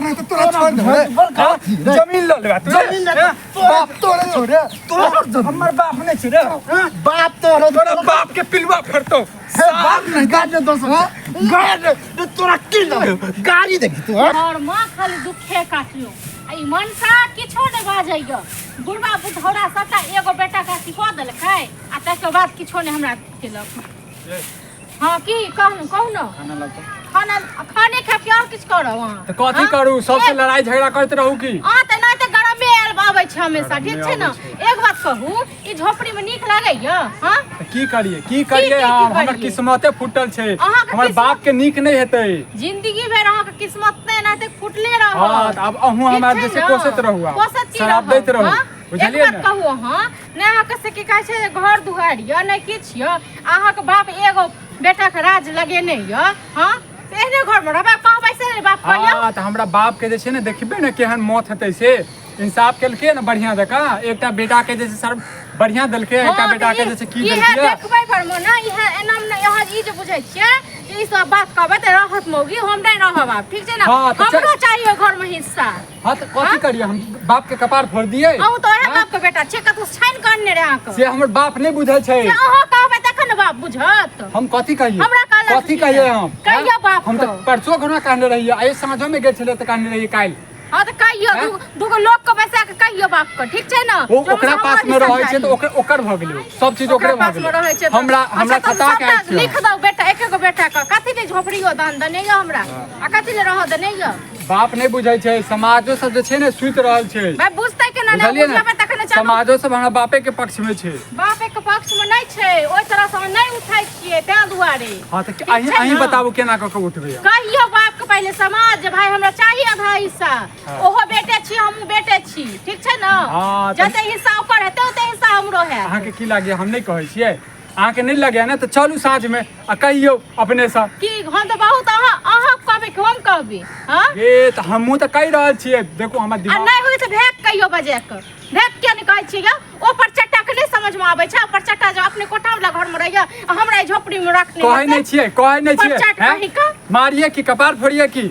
नहीं तो तोरा छोड़ देबो रे। हाँ? जमीन ल लेबा तू रे? जमीन ले हाँ? बाप तोरे छौ रे तोहर हमर बाप नहीं छै रे हाँ? बाप तोहर तोरा बाप के पिलुआ फरतो हे बाप नहीं गाड़ दे दोस्त गाड़ दे तोरा की लगे गाड़ी देखी तू हाँ? और माँ खाली दुखे काटियो आ ई मनसा किछो नहि बाजैय बुढ़बा बुढ़ौरा सबटा एगो बेटा के अथी कऽ देलकै आ तकर बाद किछो नहि हमरा केलक। हाँ की कहू कहू ने। खाना लाउ तऽ। खाना खाने खायब कि और किछु करब अहाँ? तऽ कथी हाँ? करू सबसे ए, लड़ाई झगड़ा करैत रहू की? अहाँ तऽ एनाहिते गरमे आयल आबै छै हमेशा, ठीक छै ने? गरमे एक बात कहू, ई झोपड़ी में नीक लागैया? हाँ? तऽ की करिए की करिए की हम? हमर करियै? किस्मते फूटल छै। अहाँके हमर किस्मत- बाप के नीक नहि हेतै। जिंदगी भरि अहाँके किस्मत नहि एनाहिते फूटले रहत। हाँ तऽ आब अहूँ ठीक हमरा छै जे छै ने? कोसैत रहू आब। कोसैत की शराब रहब, दैत रहू। हाँ? बुझलियै एक बात ने? कहू अहाँ, नहि अहाँके से की कहै छै घर दुआरि यऽ नहि किछु यऽ, अहाँके बाप एगो बेटाके राज लगेने यऽ, हाँ? से एहने घरमे रहबै, कहबै से नहि बाप कहियौ? हाँ तऽ हमरा बाप के जे छै ने देखबै ने केहन मौत हेतै से। इंसाफ केलकै ने बढ़िया जकाँ, एकटा बेटा के जे छै सर बढ़िया देलकै, एकटा हाँ, बेटा के तऽ जे छै की इएह देलकै। देखबै पर मे ने, इएह एना मे ने, अहाँ ई जे बुझै छियै जे ई सब बात कहबै तऽ रहत मौगी, हम नहि रहब आब, ठीक छै ने? हाँ, तऽ हमरो चाही ओहि घरमे हिस्सा। हाँ तऽ कथी करियै हम? बाप के कपार फोड़ दियै? अहूँ तऽ ओएह हाँ? बाप के बेटा छियै, कतहु छानि कऽ अनने रहै अहाँके। से हमर बाप नहि बुझै छै। से अहाँ कहबै तखन ने बाप बुझत। हम कथी कहियै? हमरा कहलक कथी की? कहियै हम? कहियौ हाँ? बाप हम तऽ के। परसो घरमे कहने रहियै, आइ साँझोमे गेल छलियै तऽ कहने रहियै काल्हि। हाँ तऽ कहियौ, हैं? दूगो लोक के बैसा के कहियौ बाप के, ठीक छै ने? ओ जो ओकरा हमरा पास में हिस्सा रहै छै तऽ चाही। ओकर ओकर भऽ गेलै, सब चीज ओकरा ओकरे भऽ पास में गेलै। रहै छै तऽ- हमरा हमरा अच्छा, तऽ सता के सबटा आयल छियै। लिख दौ बेटा, एक एगो बेटा के कथी ले झोपड़ियो दान देने यऽ हमरा, आ कथी ले रहऽ देने यऽ? बाप नहि बुझै छै, समाजो सब जे छै ने सुति रहल छै। भाय बुझतै केना नहि? बुझलियै ने? बुझलेबै तखने चलू। समाजो सब हमरा बापे के पक्ष में छै। बापे के पक्ष में नहि छै, ओहि तरह से हम नहि उठै छियै ताहि दुआरे। हाँ तऽ ठीक अहीं छै अहीं ने? बताबू केना कऽ के उठबै हम? कहियौ बाप के पहिले समाज जे भाई हमरा चाही आधा हिस्सा, ओहो बेटे छी हमहूँ बेटे छी, ठीक छै ने? हाँ, तऽ- जते हिस्सा ओकर हेतै ओते हिस्सा हमरो हैत। अहाँके की लागैया हम नहि कहै छियै? अहाँके नहि लगैया ने तऽ चलू साँझमे आ कहियौ अपनेसँ। की हम तऽ बहुत अहाँ अहाँ कहबै कि हम कहबै? हाँ? ए तऽ हमहूँ तऽ कहि रहल छियै, देखू हमर आ दिमाग नहि होय तऽ भेक कहियो बजा कऽ। भेक किया नहि कहै छियै यौ? ओ पर चट्टा के नहि समझमे आबै छै, ओ पर चट्टा जे अपने कोठा वाला घरमे रहैया आ हमरा ई झोपड़ीमे रखने कहै नहि छियै, कहै नहि छियै, परचट हैं? कही कऽ। मारिए की कपार फोड़िए की?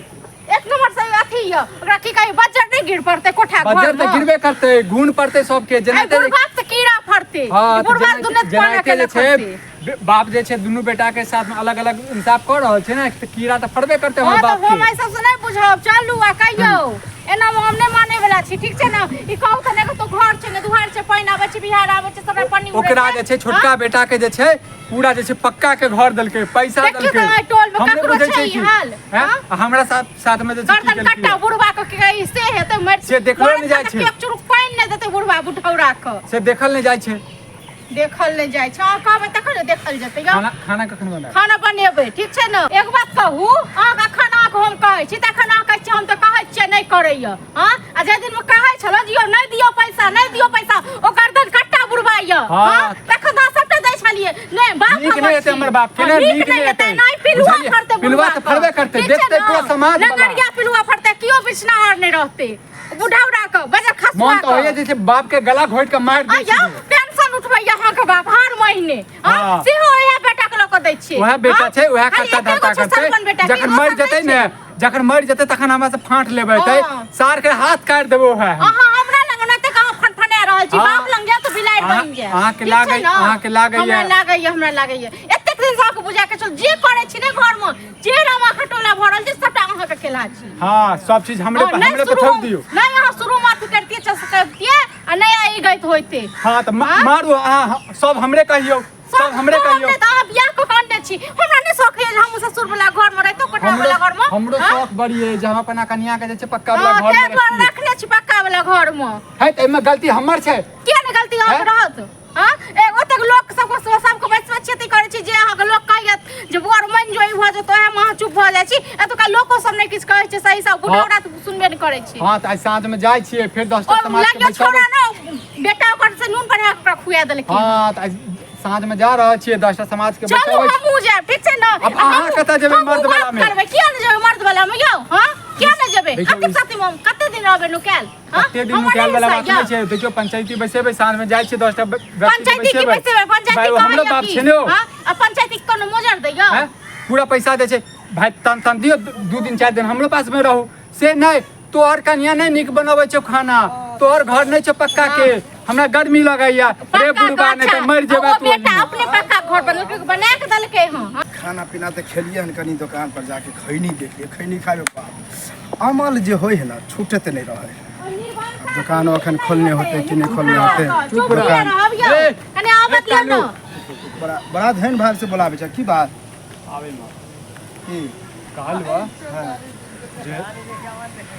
एक नंबर से अथी यऽ, ओकरा की कही, बज्जर नहि गिर पड़तै कोठा घर बज्जर तऽ मे? गिरबे करतै, घून पड़तै सबके। एहि जेनाहिते बुढ़बाक तऽ कीड़ा फड़तै। हाँ, ई तऽ बुढ़बाक जेनाहिते दुनू पाना जेनाहिते केना जे छै फड़तै? बाप जे छै दुनू बेटा के साथ में अलग अलग इंसाफ कऽ रहल छै ने, तऽ कीड़ा तऽ फड़बे करतै हमर हाँ, तऽ बाप हम के। एहि सबसँ नहि बुझब, चलू आ कहियौ। एना मे हम नहि मानै वाला छी, ठीक छै ने? ई कहू तऽ नहि कतौ घर छै ने दुआरि छै, पानि आबै छै, बिहार आबै छै, सबटा पानि उड़ै ओकरा छै। जे छै छोटका बेटा के जे छै पूरा जे छै पक्का के घर देलकै, पैसा देखियौ देलकै। तऽ एहि टोल मे हमरे ककरो बुझै छै छै ई की? हाल, हैं? हाँ? आ हमरा साथ साथ में जे छै की गर्दन केलकै? कट्टा बुढ़वा के की कहै से हेतै मरि से देखलो नहि जाइ छै। एक चुरुक पानि नहि देतै बुढ़वा बुढ़ौरा के। से देखल नहि जाइ छै। देखल नहि जाइ छै, अहाँ कहबै तखन ने देखल जेतै यौ। खाना खाना कखन बनायब? खाना बनेबै, ठीक छै ने? एक बात कहू, अहाँके एखन अहाँके हम कहै छी तखन अहाँ कहै छियै हम तऽ कहै छियै नहि करैया, हाँ? आ जाहि दिन मे कहै छलहुँ जे यौ नहि दियौ पैसा, नहि दियौ पैसा, ओ गर्दन कट्टा बुढ़वा यऽ, हाँ। हाँ? तखन तऽ अहाँ सबटा दै छलियै। नहि बाप नीक हमर नहि हेतै छी। हमर बाप के हाँ, ने, नीक नीक नहि नहि हेतै, हेतै। नहि पिलुआ बुझलियै? फड़तै पिलुआ बुढ़वा तऽ फड़बे के। करतै, ठीक छै देखतै ने? पूरा समाज बला। नगरिया पिलुआ फड़तै, केओ बिछनाहार नहि रहतै, बुढ़ौरा के बजर खसुआ मन तऽ होइए के। जे छै बाप के गला घोटि के मारि दै आया छियै। पेंशन उठबैया अहाँके बाप हर महीने, हाँ? हाँ। सेहो इएह बेटा के लऽ कऽ दै छियै। वएह बेटा हाँ? छै, वएह खाली करता एके गो धरता छै करतै। सरपन बेटा के, जखन इहो मरि सब नहि जेतै ने, छै। जखन मरि जेतै तखन हमरा से फाँट लेबै तऽ हाँ। सार के हाथ काटि देबै वएह हम। अहाँ हमरा लग ने तऽ अहाँ फनफना रहल छी, हाँ। बाप लग जायब तऽ बिलाड़ि बनि जायब। अहाँके ठीक छै लागै- ने? अहाँके लागैया। हमरा लागैया, हमरा लागैया एतेक दिन से अहाँके बुझा के चल जे करै छी ने घरमे, जे रामा खटोला भऽ रहल छै सबटा अहाँके केला छी। हाँ, सब चीज हमरे हाँ, पर, नहि हमरे पर शुरू थोप हम- दियौ। नहि अहाँ शुरू मे अथी करतियै, चसकतियै आ नहि ई गैत होइते। हाँ तऽ हाँ? मारू अहाँ, सब हमरे कहियौ, सब हमरे कहियौ। तऽ अहाँ बियाह कऽ के अनने छी, हमरा नहि शौक होइए जे हम ससुर वाला घर मे रहितहुँ, कोठा हमरो वाला घर मे। हमरो हाँ? शौक बड़ी है जे हम अपना कनिया के जे छै पक्का वाला हाँ, घर ताहि मे दुआरे रखतियै। रखने छी पक्का वाला घर मे। है तऽ एहिमे गलती हमर छै। किया नहि गलती अहाँके हैं? रहत? हाँ? ए, ओतेक लोक सबके सबके बैसबै छियै तऽ ई करै छी जे अहाँके लोक कहैया जे बौआ मानि जो ई भऽ जेतौ, ओएहमे अहाँ चुप भऽ जाइ छी। एतुका लोको सब नहि किछु कहै छै सही सँ, बुढ़ौरा तऽ सुनबे नहि करै छै। हाँ तऽ आइ साँझ मे जाइ छियै फेर 10टा ओ समाज के लगियो बैसाबै। छोड़ा ने बेटा ओकर से नून बढ़ा कऽ ओकरा खुआ देलखिन। हाँ तऽ आइ साँझ मे जा रहल छियै 10टा समाज के चलू बैसाबै। हमहूँ जायब, ठीक छै ने? आब अहाँ कतऽ जेबै हमहूँ मर्द गप वाला मे? करबै, किया नहि जेबै मर्द वाला मे यौ? हाँ? किया नहि जेबै? देखियौ, कतेक साथी मे हम कते दिन रहबै नुकायल? हाँ? कते दिन हमर नुकायल नहि वाला हिस्सा बात नहि यऽ। छै। देखियौ पंचायती बैसेबै, साँझ मे जाइ छियै 10टा व्यक्ति के पंचायती की बैसेबै। बैसेबै? पंचायती भाइ, ओ हमरो कहैया बाप की? छै ने ओ। हाँ? आ पंचायती के कोनो मोजर दैया? हैं? पूरा पैसा दै छै भाइ, तन तन दियौ 2 दिन 4 दिन हमरो पास मे रहू, से नहि तोहर कनिया नहि नीक बनबै छौ खाना, तोहर घर नहि छौ पक्का के, हमरा गर्मी लगैया रे पक्का बुढ़बा, नहि तऽ मरि अच्छा, जेबा ओ तू। बेटा अपने पक्का घर बनेलकै, बना के देलकै। हँ, खाना पीना तऽ खेलियै हन, कनि दोकान पर जाके खैनी देखलियै, खैनी खाबे बाप अमल जे होइ है ना, छूटैत नहि रहै है। दोकानो एखन खोलने होतै कि नहि खोलने होतै? चुप दोकान रहब यौ, ए, कने आबत ए, यौ ने। बड़ा बड़ा धन भाव से बोलाबै छै, की बात? आबै माँ। की? कहलबा जे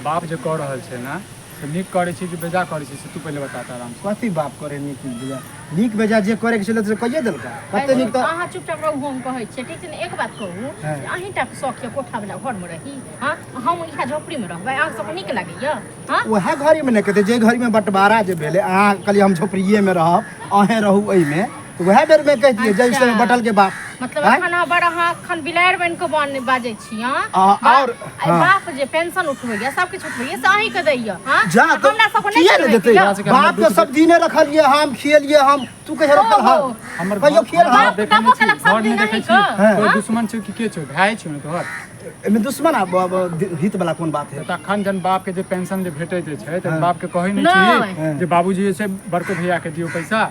बाप जे कऽ रहल छै ने, से नीक करै छै कि बेजा करै छै, से तू पहिले बता तऽ आरामसँ। कथी बाप करे नीक बेजा? नीक बेजा जे करे के छलै से कहिए देलका, कते नीक तऽ। अहाँ चुपचाप रहू, हम कहै छियै, ठीक छै ने? एक बात कहू, अहीं टा के शौक यऽ कोठा वाला घरमे रही? हँ, हम इएह झोपड़ीमे रहबै, अहाँ सबके नीक लागैया? हँ, उएह घड़ीमे नहि कहतै, जे घड़ीमे बँटवारा जे भेलै, अहाँ कहलियै हम झोपड़िएमे रहब, अहेँ रहू एहिमे, तऽ उएह बेरमे कहितियै जाहि समय बँटल के बाप। मतलब आँय? एखन अहाँ बड़, अहाँ एखन बिलाड़ि बनि कऽ बन बाजै छी। हँ, आओर आइ बाप जे पेंशन उठबैया, सब किछु उठबैया, से अहीं के दैया? हँ, जा तऽ हमरा सबके नहि किए नहि देतै? दैया? बाप के सब दिने रखलियै हम, खियलियै हम, तू कहियो रखल हँ? ओहो। हमर कहियो घर- खियल हँ? घर देखै बाप नहि छी, तबो घर नहि केलक देखै छी, सब दिन अहीं तोहर के। दुश्मन छौ कि के छौ? भाय छौ ने तोहर? एहिमे दुश्मन आ हित वाला कोन बात है? तखन जन बाप के जे पेंशन जे भेटै जे छै, तऽ बाप के कहै नहि नहि। छी जे बाबूजी जे छै बड़को भैया के दियौ पैसा?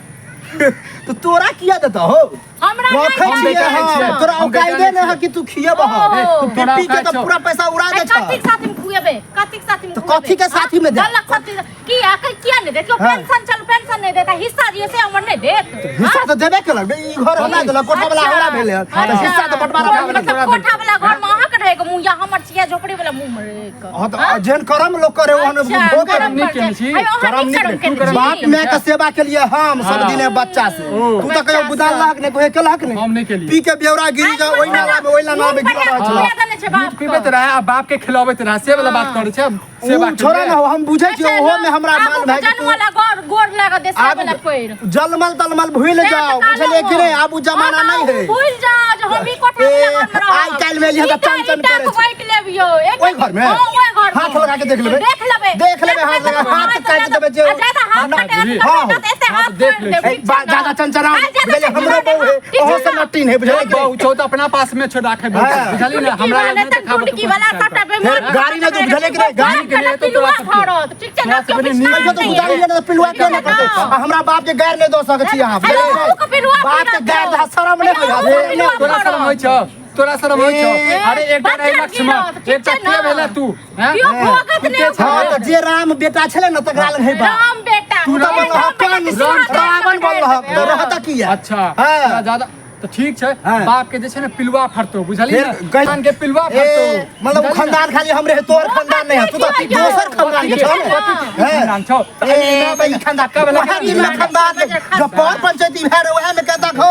तऽ तोरा किया देता हो? हमरा नहि रखै चाही। छियै हम हम, बेटा तोरा हम बेटा औकाइदे नहि नहि है कि तू खियबह। ओ। तू तोरा पी पी के औकात तऽ छौ। पूरा पैसा उड़ा आइ दे छह। कथीक साथीमे खुएबै? कथीक साथीमे तऽ खुएबै? कथी के साथीमे दे? दलक साथी किया किया नहि देत? हाँ। पेंशन चल, पेंशन नहि देत, हिस्सा जे से हमर नहि देत? हिस्सा तऽ देबे केलक बे, ई घर हमरा देलक, कोठा वाला हमरा भेलै हन। तऽ हिस्सा तऽ बंटवारा भए गेलै। मतलब कोठा वाला घर में अहाँ के रहे के मुँह या हमर छिया झोपड़ी वाला मुँह में रहे के? हाँ, तऽ जेहन करम लोक करे ओहन अच्छा, भोगे। करम नीक कर केने छी। अरे, अहाँ करम नीक नीक करम नहि। केने छी। बाप माय के सेवा के लिए हम सब दिने बच्चा से, ओ। तू तऽ कहियो बच्चा बुदान से। लहक नहि, कहियो केलहक नहि। हम नहि केलियै। पी के बेवरा गिरी जा, ओहि नाला में, ओहि नाला में गिरल रहै छल। खुआ देने छै बाप दूध पीबैत रहै आ बाप के खिलाबैत रहै, से वाला बात करै छै सेवा उ के छोड़ा लिए। ना हो, हम बुझै छियै ओहो में हमरा मान भए गेल। जन्म वाला गोर गोर लागत दे से वाला पैर। जलमल तलमल भूल जाओ, बुझलियै कि नहि? आब उ जमाना नहि है। भूल जाओ जे हम ई कोठा ए, वाला घर में रहब। आइ काल्हि में एलियै तऽ चन चन ईटा करै के छै। बाँटि लेबियौ एक। ओहि घर में? हाँ, ओहि घर में। हाथ लगा के देख लेबै। देख लेबै। देख लेबै, हाथ लगा हाथ काटि देबै जे। आ ज्यादा हाथ काटे हाँ। तऽ एते हाँ, हाथ देख काटि लै देबै। ए, ज्यादा चनचनाओ, बुझलियै? हमरो बहु है, ओहो से नटीन है, बुझलियै कि नहि? बहु छौ तऽ अपना पास में छौ राखे, हाँ। बुझलियै ने? हमरा वाला नहि तऽ देखाबऽ टुटकी वाला सबटा फेर बेमार गाड़ी नहि दू, बुझलियै कि नहि? गाड़ी के लिए तो तोरा सबके- फरत, ठीक छै ने? तोरा सबके केओ नीक कहियो तऽ पिछाड़ गुजारी नहि ने तऽ पिलुआ के नहि करतै? आ हमरा बाप के गारि नहि दऽ सकै छी अहाँ, बुझलियै? अरे, अहूँ के पिलुआ बाप के फिरत। गारि दऽ शरम नहि होइ अरे, अहूँ के पिलुआ तोरा शरम होइ छौ? तोरा शरम होइ छौ? ए, अरे एकटा रहै बच्चा लक्ष्मण, गिरत, ठीक एकटा छै के ने? भेलै तू? हैं? केओ भोगत नहि। हाँ, तऽ जे राम बेटा छलै ने, तकरा लग है बाप। राम बेटा तू तऽ राम बनल हक बेटा कंस, के सुहाग रावण बनल हक, तऽ रहत किया? अच्छा, हाँ। तोरा ज्यादा तऽ ठीक छै। हाँ। बाप के जे छै ने पिलुआ फरतो, बुझलियै फेर ने? खानदान के पिलुआ ए, फरतो। मतलब उ खानदान खाली हमरे है, तोहर खानदान नहीं है, तू तो दोसर खानदान के छौ ने। हैं? खानदान छौ। ए, भाई, खानदान वएह दिन में खानदान के जब पर पंचायती भए रहे, वएह में कहता हो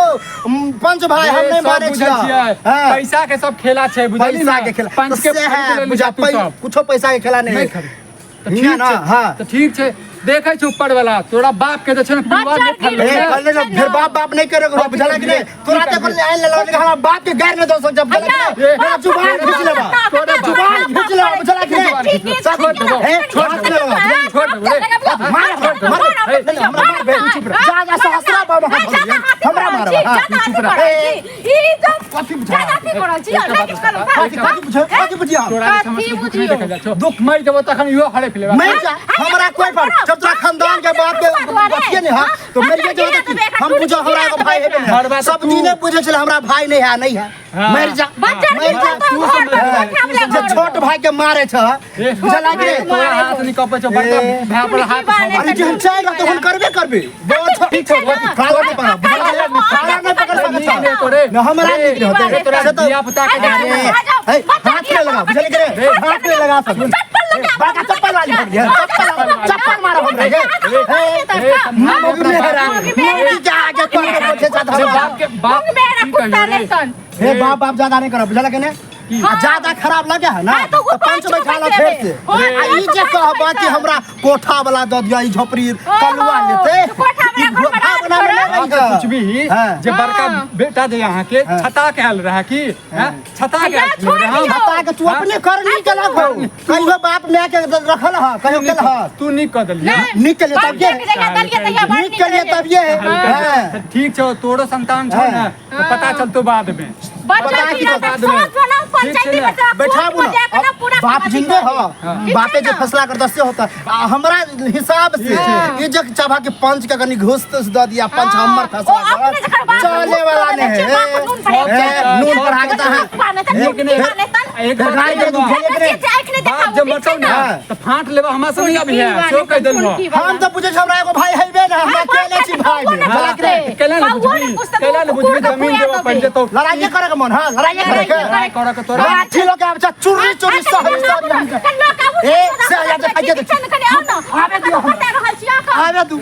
पंच भाई हम नहीं सब माने बुझै छियै। छियै। हाँ। पैसा के सब खेला छै, बुझलियै पैसा ने? के खेला पंच तऽ के से खरीद है, लेली बुझा तू सब। कुछो पैसा के खेला नहीं नहीं है। खरीद तऽ हियाँ ठीक ना, छै। हाँ। तऽ ठीक छै, देखै छै ऊपर वाला, तोरा बाप के जे छै ने पिलुआ बच्चा नहि गिर ए, फरलै। कहले ना, फिर बाप बाप नहीं करे हो, बुझला कि नहीं? तोरा ते कहले आइन लेला, लेकिन हमरा बाप के गार नहीं दो सक, बुझला कि नहीं? ए, मेरा जुबान खींच लेबा, तोरा बाप- जुबान खींच लेबा, बुझला कि नहीं? छोड़ देबो, ए, छोड़ हाथ देबो, नहीं लगा। छोड़ देबो रे। मार मार, ए, नहीं, हमरा मार बे, चुप रह। जा जा सहस्रा बाबा, हमरा मारबा। हाँ, चुप रह। कथी बुझा? कथी कथी बुझे? कथी बुझिया? तोरा जे समझ के दुख नहीं देखल जाइ छौ। दुख। मरि जेबो तखन इहो हड़प लेबा। मर जा, हमरा कोई पर जब तोरा खानदान के बाप के बतिये नहीं है तो मर जा। हम बुझो हमरा एगो भाई हेबे नहीं मरबा है। तऽ सब तू- दिने बुझे छले हमरा भाई नहीं है, नहीं है। हाँ। मर जा, बच्चा मर जा। तू समझ जे छोट भाई के मारे छ, ए, बुझला कि नहीं? तोरा हाथ नहीं कपै छौ, बड़का ए। भाय पर हाथ बाने अरे जे हम चाहे रहते हम करबे करबे। बड़ छोट ठीक छौ, काला नहीं पकड़, काला नहीं पकड़ नीक सकत नहि छ। तोरे। न हमरा नीक रे, रहते तोरा से तो धिया पुता के अरे, हे, हाथ नहीं लगा, बुझल कि नहीं? हाथ नहीं लगा सकत। बड़का चप्पल वाली पकड़ लिया, चप्पल चप्पल मारो हमरा के। ए, समझा मौगी मेहरा, मौगी के आगे तोड़ के बोझे जात अरे हमरा। बाप के बाप की कहियो रे? हे बाप बाप ज्यादा नहीं करो, बुझल कि नहीं? आ ज्यादा खराब लगे है ना हाँ, तो तो ऊपर पंच बैठा लो छुपै फेर देबै। से। हाँ, आ ई तो जे पंच कहबा कि बैठा। हमरा कोठा वाला दऽ दिअ, ई झोपड़ी कलुआ लेते, तो कोठा वाला ई घर बना भावना में करो। नहीं बाप से रही। पूछबी हाँ। जे बड़का बेटा जे अहाँ के छता के आयल रहे की? हैं? छता के आयल छोड़ रहे हम? दियौ। छता के तू अपने कर नी केलक हो, कहियो बाप माय के रखल ह, कहियो केल ह? तू नीक कऽ देलियै। नीक केलियै तब ये, नीक केलियै तब ये। हाँ। तऽ ठीक छौ, तोरो संतान छौ ने, तऽ पता चलतौ बाद में। बच्चा पता की की रहता बाद में। साथ वाला पंचायती में तो बैठाबू कोर्ट में जाके ना ना पूरा बाप अथी जिंदे कर ह दी। बापे ठीक जे है ना? फैसला करता से होता। आ हमरा हिसाब से ये जग चाभा के पंच के कनी घूस तूस दऽ दिया पंच हाँ, हमर ओ फैसला अपने जकर बाप चले घूस वाला दऽ नहीं देने छै, बाप नून पढ़ा ए, के नून पढ़ा के तहाँ लेकिन एक एक गाय के दूध देखै छियै जे आँखि नहि बाप देखाबू, जब ठीक मरतौ छै ना ना? तऽ फाँट लेबा हमरा से नहीं अभी है सेहो कहि देलहुँ। हम तऽ बुझै छी हमरा एगो भाई हेबे ना हमरा अकेले छी भाई में हाँ, चला के कैला ने बुझबी, कैला ने बुझबी, जमीन देबऽ पड़ि जेतौ। लड़ाइये करे के मन, हाँ, लड़ाइये करे के। लड़ाई करऽ के तोरा। लाठी लऽ के आबै छै, चुर्री चुर्री सहरी सहरी हम के। ए, से आ जा, आइए दे। आबे दियौ हमरा। आबे दू।